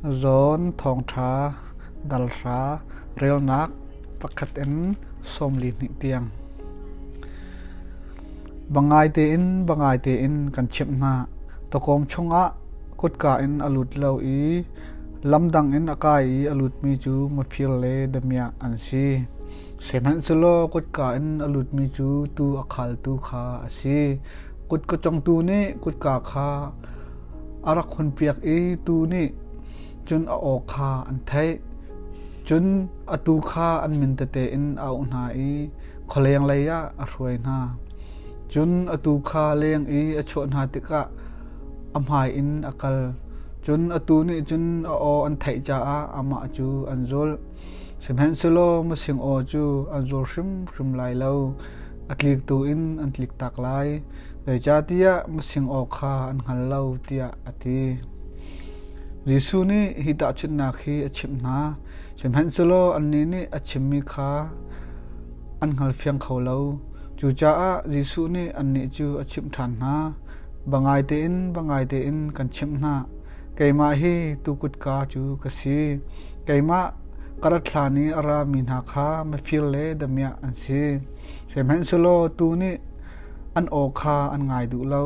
John Thawngṭha dal hra relnak pakhat in 42 tiang. Bangai tein bangai tein kan chimh hna. Tawkawm chungah kutka in a lut lo i lamdang in a kai i a lutmi cu mafir le damiah an si. Sihmanhsehlaw kutka in a lutmi cu tuu a khaltu kha a si. Kutka congtu nih kutka kha a rak hunpiak i tuu nih cun a aw kha an theih. Cun a tuu kha an min tete in a auh hna i khualeng lei ah a hruai hna. Cun a tuu kha leng i a chuah hna tikah a hmai in a kal. Cun a tuu nih cun a aw an theih caah amah cu an zulh. Sihmanhsehlaw mising aw cu an zul hrimhrim lai lo, a tlik tu in an tliktak lai, zeicahtiah mising aw kha an hngal lo, tiah a ti. Jesuh nih hi tahchunhnak hi a chimh hna, sihmanhsehlaw annih nih a chimmi kha an hngalfiang kho lo. Cucaah Jesuh nih annih cu a chimh ṭhan hna. Ba ngai tein, ba ngai tein kan chimh hna, keimah hi tuu kutka cu ka si. Keimah ka rat hlan i a rami hna kha mifir le damiah an si. Sihmanhsehlaw tuu nih an aw kha an ngai duh lo.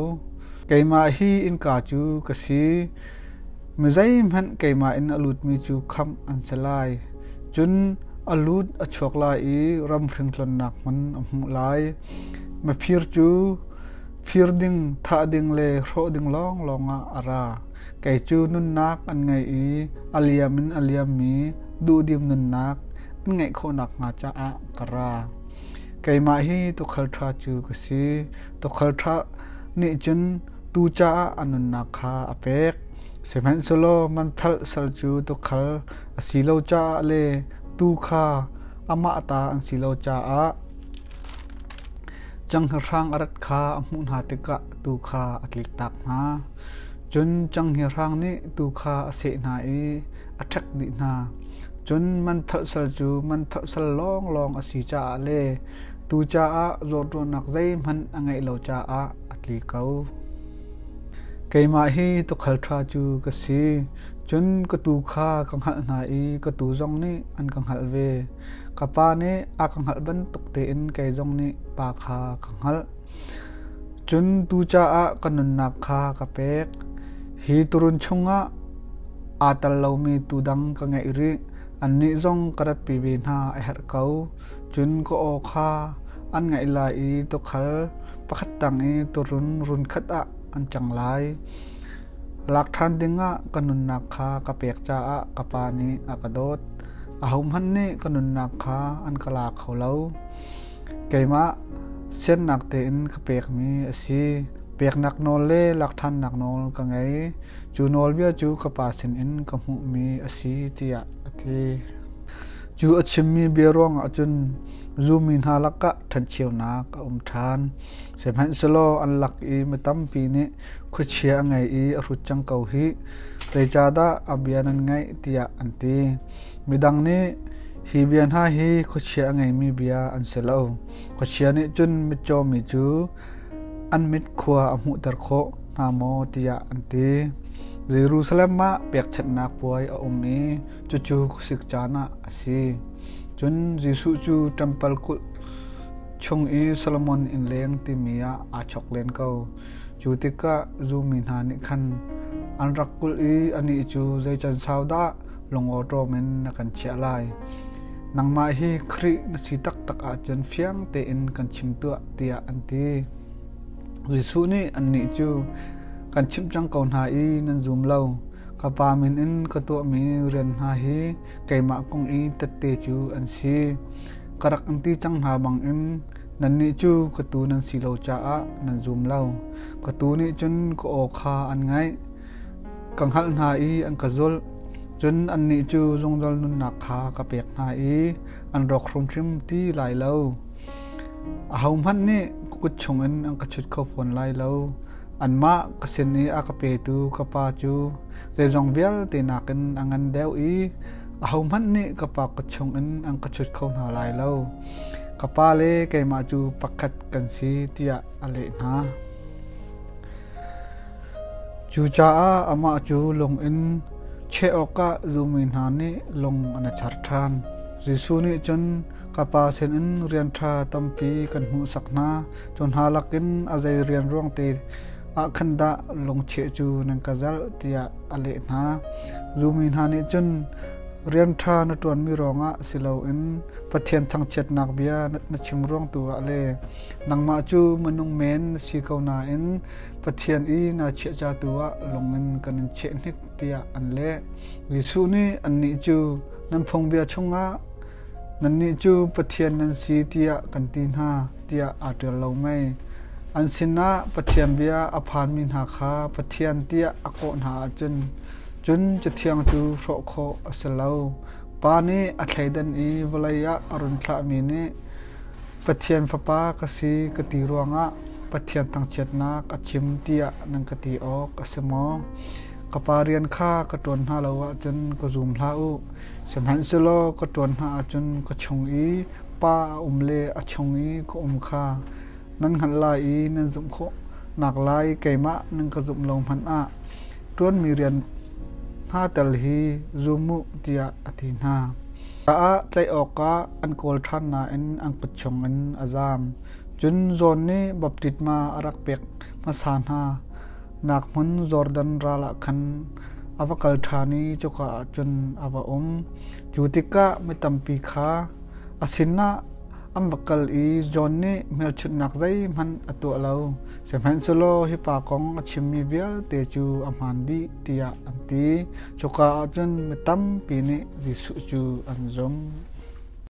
Keimah hi innka cu ka si. Mi zeihmanh keimah in a lutmi cu khamh an si lai. Cun a lut a chuak lai i ramhring tlonnak hmun a hmuh lai. Mifir cu fir ding, thah ding le hrawh ding lawnglawng ah a ra. Kei cu nunnak an ngei i a liam in a liammi duhdim nunnak an ngeih khawh nakhnga caah ka ra. Keimah hi tuukhal ṭha cu ka si. Tuukhal ṭha nih cun tuu caah a nunnak kha a pek. Sihmanhsehlaw manphelh sal cu tuukhal a si lo caah le tuu kha amah ta an si lo caah Canghngerhrang a rat kha a hmuh hna tikah tuu kha a tliktak hna. Cun canghngerhrang nih tuu kha a seh hna i a ṭhek dih hna. Cun manphalh sal cu manphalh sal lawnglawng a si caah le tuu caah zawtruahnak zeihmanh a ngeih lo caah a tli ko. Keimah hi tuukhal ṭha cu ka si. Cun ka tuu kha ka hngalh hna i ka tuu zong nih an ka hngalh ve. Ka pa nih a ka hngalh bantuk tein kei zong nih pa kha ka hngalh. Cun tuu caah ka nunnak kha ka pek. Hi turun chungah aa tel lomi tuu dang ka ngeih rih. Annih zong ka ratpi ve hna a herh ko. Cun ka aw kha an ngaih lai i tuukhal pakhat tang i turun runkhat ah an cang lai. Lak ṭhan dingah ka nunnak kha ka pek caah ka Pa nih a ka dawt. Ahohmanh nih ka nunnak kha an ka la kho lo. Keimah siannak tein ka pekmi a si. Peknak nawl le lak ṭhannak nawl ka ngei. Cu nawlbia cu ka Pa sinin ka hmuhmi a si tiah a ti. Cu a chimmi bia ruangah cun zummi hna lakah ṭhencheunak a um ṭhan. Sihmanhsehlaw an lak i mi tampi nih khuachia a ngei i a hrut cang ko hih. Zeicahdah a bia nan ngaih tiah an ti. Midang nih hi bia hna hi khuachia a ngeimi bia an si lo. Khuachia nih cun mitcaw mi cu an mit khua a hmuhter khawh hna maw tiah an ti. Jerusalem ah pekchanhnak puai a um i cucu khuasik caan ah a si. Cun Jesuh cu ṭempal kulh chung i Solomon innleng timi ah aa chawk len ko. Cu tikah zummi hna nih khan an rak kulh i anih cu zei can sau dah lungawṭawm in na kan chiah lai? Nangmah hi Khrih na si taktak ahcun fiang tein kan chim tuah, tiah an ti. Jesuh nih annih cu, Kan chimh cang ko hna i nan zum lo. Ka Pa min in ka tuahmi rian hna hi keimah kong i tette cu an si. Ka rak in ti cang hna bangin nannih cu ka tuu nan si lo caah nan zum lo. Ka tuu nih cun ka aw kha an ngaih. Ka hngalh hna i an ka zulh. Cun annih cu zungzal nunnak kha ka pek hna i an rawk hrimhrim ti lai lo. Ahohmanh nih ka kut chungin an ka chut kho fawn lai lo. Anmah ka sin i a ka petu ka Pa cu zeizong vialte nakin a ngan deuh i ahohmanh nih ka Pa kut chungin an ka chut kho hna lai lo. Ka Pa le keimah cu pakhat kan si, tiah a leh hna. Cucaah amah cu lung in Cheh awkah zummi hna nih lung an i char ṭhan. Jesuh nih cun ka Pa sinin rian ṭha tampi kan hmuhsak hna. Cu hna lakin a zei rian ruang te ah khan dah lungcheh cu nan ka zalh tiah a leh hna. Zummi hna nih cun rian ṭha na ṭuanmi ruangah si loin Pathian thangchiatnak bia na chim ruang tu ah le nangmah cu minung men na si ko nain Pathian i naa chiah ca tu ah lung in kan in cheh hnik tiah an leh. Jesuh nih annih cu nan phungbia chungah nannih cu Pathian nan si tiah kan ti hna tiah aa ṭial lo mei? An sinah Pathian bia a phanmi hna kha Pathian tiah a kawh hna ahcun cun Cathiang cu hrawh khawh a si lo. Pa nih a thleidan i vawlei ah a run thlahmi nih Pathian Fapa ka si ka ti ruangah Pathian thangchiatnak a chim tiah nan ka ti awk a si maw? Ka Pa rian kha ka ṭuan hna lo ahcun ka zum hlah u. Sihmanhsehlaw ka ṭuan hna ahcun ka chung i Pa a um le a chung i ka um kha nan hngalh lai i nan zumh khawh naklai keimah nan ka zumh lo hmanh ah ṭuanmi rian hna tel hi zum u tiah a ti hna. Caah tlaih awkah an kawl ṭhan nain an kut chungin a zaam. Cun John nih baptisma a rak pek hmasa hna nak hmun Jordan ral ah khan a va kal ṭhan i cuka ah cun a va um. Cu tikah mi tampi kha a sinah an va kal i John nih hmelchunhnak zeihmanh a tuah lo. Sihmanhsehlaw hi pa kong a chimmi vialte cu a hmaan dih tiah an ti. Cuka ah cun mi tampi nih Jesuh cu an zumh.